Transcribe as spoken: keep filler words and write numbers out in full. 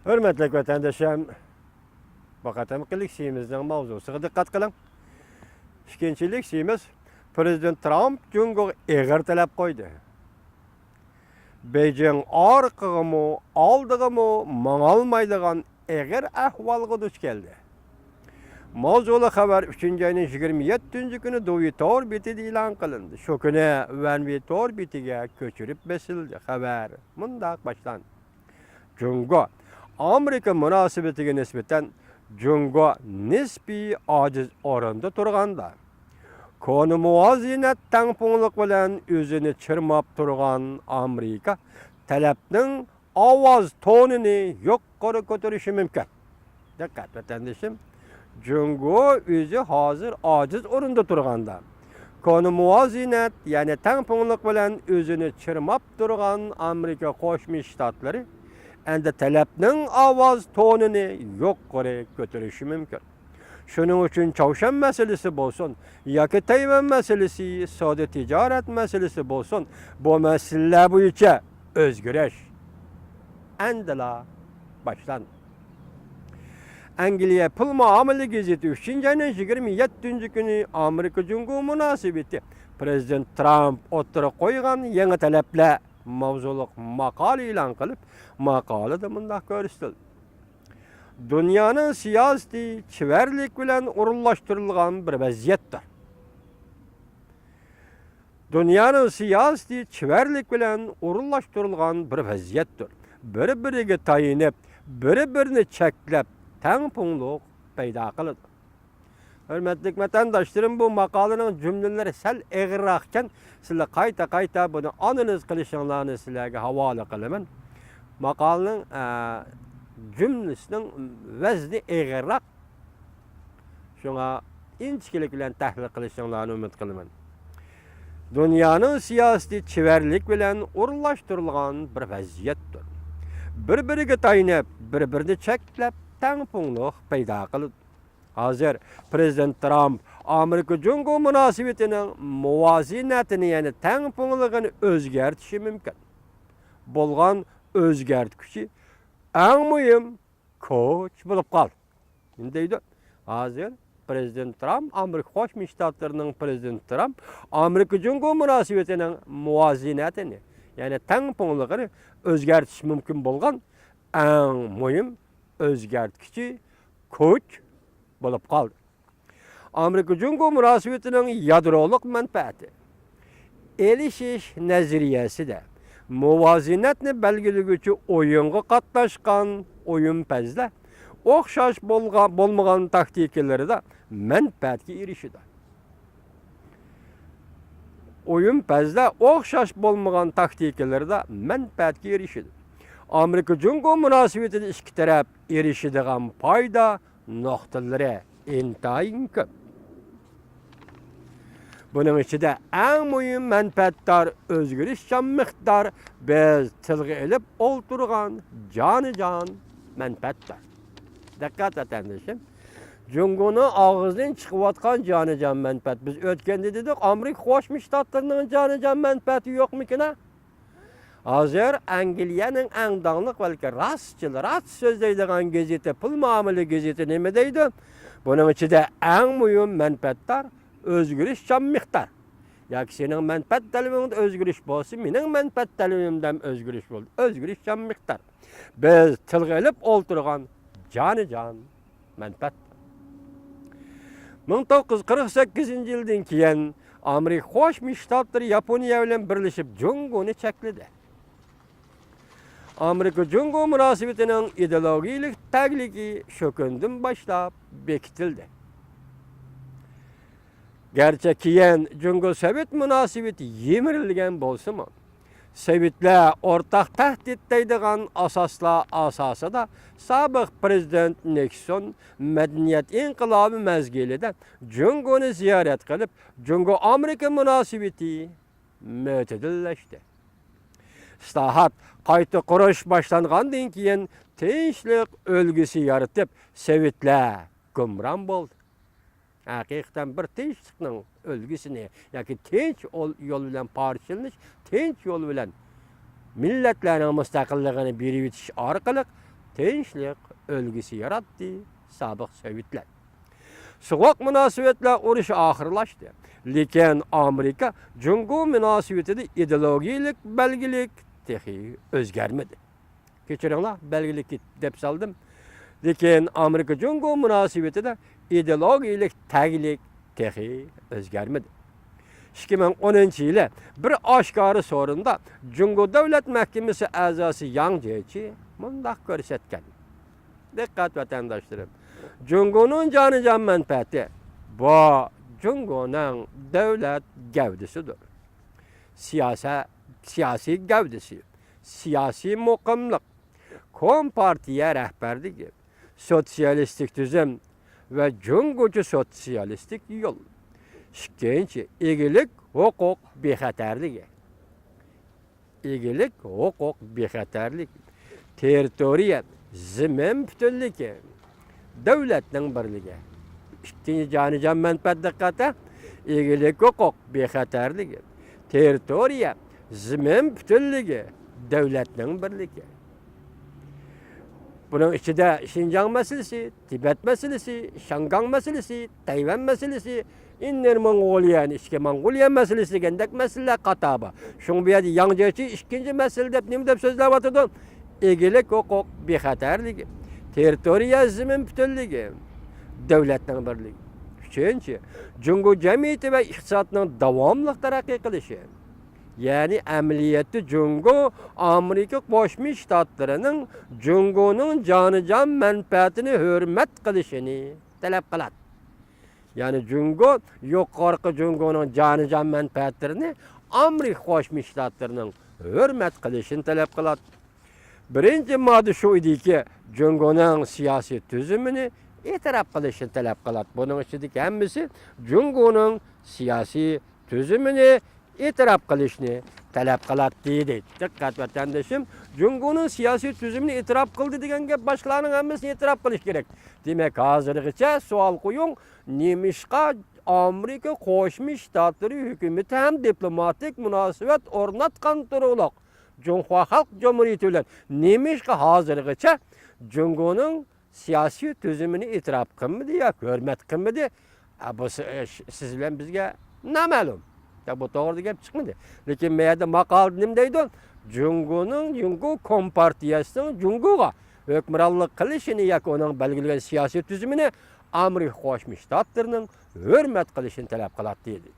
ھۆرمەتلىك ۋەتەندىشىم، بۇ قېتىمقى لېكسىيىمىزنىڭ ماۋزۇسىغا دىققەت قىلىڭ. ئىككىنچى لېكسىيىمىز، پىرېزىدېنت ترامپ جۇڭگوغا ئېغىر تەلەپ قويدى. بېيجىڭ ئارقىغىمۇ، ئالدىغىمۇ ماڭالمايدىغان ئېغىر ئەھۋالغا دۇچ كەلدى. ماۋزۇلۇق خەۋەر ئۈچىنچى ئاينىڭ يىگىرمە يەتتىنچى كۈنى دۇۋى تور بېتىدە ئېلان قىلىندى. شۇ كۈنى ۋەنۋى تور بېتىگە كۆچۈرۈپ بېسىلدى. خەۋەر مۇنداق باشلاندى. جۇڭگو ئامېرىكا مۇناسىۋىتىگە نىسبەتەن جۇڭگو نىسپىي ئاجىز ئورۇندا تۇرغاندا، كونا مۇۋازىنەت تەڭپۇڭلۇق بىلەن ئۆزىنى چىرماپ تۇرغان ئامېرىكا تەلەپنىڭ ئاۋاز تونىنى يۇقىرى كۆتۈرۈشى مۇمكىن. دىققەت، ۋەتەندىشىم، جۇڭگو ئۆزى ھازىر ئاجىز ئورۇندا تۇرغاندا، كونا مۇۋازىنەت، يەنى تەڭپۇڭلۇق بىلەن ئۆزىنى چىرماپ تۇرغان ئامېرىكا قوشما شتاتلىرى ئەمدى تەلەپنىڭ ئاۋاز تونىنى يۇقىرى كۆتۈرۈشى مۇمكىن. شۇنىڭ ئۈچۈن چاۋشيەن مەسىلىسى بولسۇن ياكى تەيۋەن مەسىلىسى، سودا تىجارەت مەسىلىسى بولسۇن، بۇ مەسىلىلەر بويىچە ئۆزگىرىش ئەمدىلا باشلاندى. ئەنگلىيە پۇل مۇئامىلە گېزىتى ئۈچىنچى ئاينىڭ يىگىرمە يەتتىنچى كۈنى ئامېرىكا جۇڭگو مۇناسىۋىتى، پىرېزىدېنت ترامپ ئوتتۇرىغا قويغان يېڭى تەلەپلەر ماۋزۇلۇق ماقالە ئېلان قىلىپ، ماقالىدە مۇنداق كۆرسىتىلدى. دۇنيانىڭ سىياسىتى چېۋەرلىك بىلەن ئورۇنلاشتۇرۇلغان بىر ۋەزىيەتتۇر. دۇنيانىڭ سىياسىتى چېۋەرلىك بىلەن ئورۇنلاشتۇرۇلغان بىر ۋەزىيەتتۇر. بىر-بىرىگە تايىنىپ، بىر-بىرىنى چەكلەپ، تەڭپۇڭلۇق پەيدا قىلىدۇ. ھۆرمەتلىك ۋەتەنداشلىرىم، بۇ ماقالىنىڭ جۈملىلىرى سەل ئېغىرراقكەن، سىلەر قايتا-قايتا بۇنى ئانالىز قىلىشىڭلارنى سىلەرگە ھاۋالە قىلىمەن. ماقالىنىڭ، ئە، جۈملىسىنىڭ ۋەزنى ئېغىرراق. شۇڭا ئىنچىكىلىك بىلەن تەھلىل قىلىشىڭلارنى ئۈمىد قىلىمەن. دۇنيانىڭ سىياسىتى چېۋەرلىك بىلەن ئورۇنلاشتۇرۇلغان بىر ۋەزىيەتتۇر. بىر-بىرىگە تايىنىپ، بىر-بىرىنى چەكلەپ، تەڭپۇڭلۇق پەيدا قىلىدۇ. ھازىر پىرېزىدېنت ترامپ ئامېرىكا جۇڭگو مۇناسىۋىتىنىڭ مۇۋازىنەتىنى، يەنى تەڭپۇڭلۇقىنى ئۆزگەرتىشى مۇمكىن. بولغان ئۆزگەرتكۈچى ئەڭ مۇھىم كوچ بولۇپ قالدى. نېمە دەيدۇ؟ ھازىر پىرېزىدېنت ترامپ، ئامېرىكا قوشما شتاتلىرىنىڭ پىرېزىدېنت ترامپ ئامېرىكا جۇڭگو مۇناسىۋىتىنىڭ مۇۋازىنەتىنى، يەنى تەڭپۇڭلۇقىنى ئۆزگەرتىش مۇمكىن بولغان ئەڭ مۇھىم ئۆزگەرتكۈچى كوچ بولۇپ قالدى. ئامېرىكا جۇڭگو مۇناسىۋىتىنىڭ يادرولۇق مەنپەئەتى ئېلىشىش نەزەرىيەسىدە مۇۋازىنەتنى بەلگىلىگۈچى ئويۇنغا قاتناشقان ئويۇنپەزلەر ئوخشاش بولغا-، بولمىغان تاكتىكىلىرىدا مەنپەئەتكە ئېرىشىدۇ. ئويۇنپەزلەر ئوخشاش بولمىغان تاكتىكىلىرىدا مەنپەئەتكە ئېرىشىدۇ. ئامېرىكا جۇڭگو مۇناسىۋىتىدە ئىككى تەرەپ ئېرىشىدىغان پايدا نۇقتىلىرى ئىنتايىن كۆپ. بۇنىڭ ئىچىدە ئەڭ مۇھىم مەنپەئەتدار، ئۆزگىرىشچان مىقدار بىز تىلغا ئېلىپ ئولتۇرغان جانىجان مەنپەئەتدۇر. دىققەت، ۋەتەندىشىم. جۇڭگونىڭ ئاغزىدىن چىقىۋاتقان جانىجان مەنپەئەت. بىز ئۆتكەندە دېدۇق، ئامېرىكا قوشما شتاتلىرىنىڭ جانىجان مەنپەئەتى يوقمىكىن؟ ھازىر ئەنگلىيەنىڭ ئەڭ داڭلىق، بەلكى راستچىل، راست سۆزلەيدىغان گېزىتى، پۇل مۇئامىلە گېزىتى نېمە دەيدۇ؟ بۇنىڭ ئىچىدە ئەڭ مۇھىم مەنپەئەتدار، ئۆزگىرىشچان مىقدار. ياكى سېنىڭ مەنپەئەت تەلىپىڭدە ئۆزگىرىش بولسا، مېنىڭ مەنپەئەت تەلىپىمدە ھەم ئۆزگىرىش بولىدۇ. ئۆزگىرىشچان مىقدار. بىز تىلغا ئېلىپ ئولتۇرغان جانىجان مەنپەئەت. مىڭ توققۇز يۈز قىرىق سەككىزىنچى يىلدىن كېيىن ئامېرىكا قوشما شتاتلىرى ياپونىيە بىلەن بىرلىشىپ جۇڭگونى چەكلىدى. ئامېرىكا جۇڭگو مۇناسىۋىتىنىڭ ئىدېئولوگىيىلىك تەگلىكى شۇ كۈندىن باشلاپ بېكىتىلدى. گەرچە كېيىن جۇڭگو سوۋېت مۇناسىۋىتى يىمىرىلگەن بولسىمۇ، سوۋېتلار ئورتاق تەھدىت دەيدىغان ئاساسلار ئاساسىدا سابىق پىرېزىدېنت نىكسون مەدەنىيەت ئىنقىلابى مەزگىلىدە جۇڭگونى زىيارەت قىلىپ، جۇڭگو ئامېرىكا مۇناسىۋىتى مۆتىدىللەشتى. ئىسلاھات، قايتا قۇرۇش باشلانغاندىن كېيىن تىنچلىق ئۈلگىسى يارىتىپ، سوۋېتلار گۇمران بولدى. ھەقىقەتەن بىر تىنچلىقنىڭ ئۈلگىسىنى ياكى تىنچ ئول-، يول بىلەن پارچىلىنىش، تىنچ يول بىلەن مىللەتلەرنىڭ مۇستەقىللىقىنى بېرىۋېتىش ئارقىلىق تىنچلىق ئۈلگىسى ياراتتى سابىق سوۋېتلار. سوغۇق مۇناسىۋەتلەر ئۇرۇشى ئاخىرلاشتى. لېكىن ئامېرىكا جۇڭگو مۇناسىۋىتىدە ئىدېئولوگىيەلىك بەلگىلىك تېخى ئۆزگەرمىدى. كەچۈرۈڭلار، بەلگىلىك دەپ سالدىم. لېكىن ئامېرىكا جۇڭگو مۇناسىۋىتىدە ئىدېئولوگىيەلىك تەگلىك تېخى ئۆزگەرمىدى. ئىككى مىڭ ئونىنچى يىلى بىر ئاشكارا سورۇندا جۇڭگو دۆلەت مەھكىمىسى ئەزاسى ياڭ جيېچى مۇنداق كۆرسەتكەن. دىققەت، ۋەتەنداشلىرىم! جۇڭگونىڭ جانىجان مەنپەئەتى، بۇ جۇڭگونىڭ دۆلەت گەۋدىسىدۇر. سىياسە-، سىياسىي گەۋدىسى، سىياسىي مۇقىملىق، كومپارتىيە رەھبەرلىكى، سوتسىيالىستىك تۈزۈم ۋە جۇڭگوچە سوتسىيالىستىك يول. ئىككىنچى، ئىگىلىك ھوقۇق بىخەتەرلىكى. ئىگىلىك ھوقۇق بىخەتەرلىكى. تېررىتورىيە، زېمىن پۈتۈنلۈكى، دۆلەتنىڭ بىرلىكى. ئىككىنچى، جانىجان مەنپەئەت، دىققەت، ئىگىلىك ھوقۇق بىخەتەرلىكى. تېررىتورىيە، زېمىن پۈتۈنلۈكى، دۆلەتنىڭ بىرلىكى. بۇنىڭ ئىچىدە شىنجاڭ مەسىلىسى، تىبەت مەسىلىسى، شياڭگاڭ مەسىلىسى، تەيۋەن مەسىلىسى، ئىننېر موڭغۇلىيە، يەنى ئىچكى موڭغۇلىيە مەسىلىسى دېگەندەك مەسىلىلەر قاتار بار. شۇڭا بۇ يەردە ياڭ جيېچى ئىككىنچى مەسىلە دەپ نېمە دەپ سۆزلەۋاتىدۇ؟ ئىگىلىك ھوقۇق بىخەتەرلىكى، تېررىتورىيە، زېمىن پۈتۈنلۈكى، دۆلەتنىڭ بىرلىكى. ئۈچىنچى، جۇڭگو جەمئىيىتى ۋە ئىقتىسادىنىڭ داۋاملىق تەرەققىي قىلىشى. يەنى ئەمەلىيەتتە جۇڭگو ئامېرىكا قوشما شتاتلىرىنىڭ جۇڭگونىڭ جانىجان مەنپەئەتىنى ھۆرمەت قىلىشىنى تەلەپ قىلاتتى. يەنى جۇڭگو يۇقىرىقى جۇڭگونىڭ جانىجان مەنپەئەتلىرىنى ئامېرىكا قوشما شتاتلىرىنىڭ ھۆرمەت قىلىشىنى تەلەپ قىلاتتى. بىرىنچى ماددا شۇ ئىدىكى، جۇڭگونىڭ سىياسىي تۈزۈمىنى ئېتىراپ قىلىشنى تەلەپ قىلاتتى. بۇنىڭ ئىچىدىكى ھەممىسى جۇڭگونىڭ سىياسىي تۈزۈمىنى ئېتىراپ قىلىشنى تەلەپ قىلاتتى، دەيدۇ. دىققەت، ۋەتەندىشىم، جۇڭگونىڭ سىياسىي تۈزۈمىنى ئېتىراپ قىلدى دېگەن گەپ باشقىلارنىڭ ھەممىسىنى ئېتىراپ قىلىش كېرەك. دېمەك، ھازىرغىچە سوئال قويۇڭ، نېمىشقا ئامېرىكا قوشما شتاتلىرى ھۆكۈمىتى ھەم دىپلوماتىك مۇناسىۋەت ئورناتقان تۇرۇقلۇق جۇڭخۇا خەلق جۇمھۇرىيىتى بىلەن نېمىشقا ھازىرغىچە جۇڭگونىڭ سىياسىي تۈزۈمىنى ئېتىراپ قىلمىدى ياكى ھۆرمەت قىلمىدى؟ ئە، بۇ سى-، ئە، ش-، سىز بىلەن بىزگە نامەلۇم. يا، بۇ توغرىدا گەپ چىقمىدى. لېكىن مەيەردە ماقالىدە نېمە دەيدۇ؟ جۇڭگونىڭ، جۇڭگو كومپارتىيەسىنىڭ جۇڭگوغا ھۆكۈمرانلىق قىلىشىنى ياكى ئۇنىڭ بەلگىلىگەن سىياسىي تۈزۈمىنى ئامېرىكا قوشما شتاتلىرىنىڭ ھۆرمەت قىلىشىنى تەلەپ قىلاتتى، دېدى.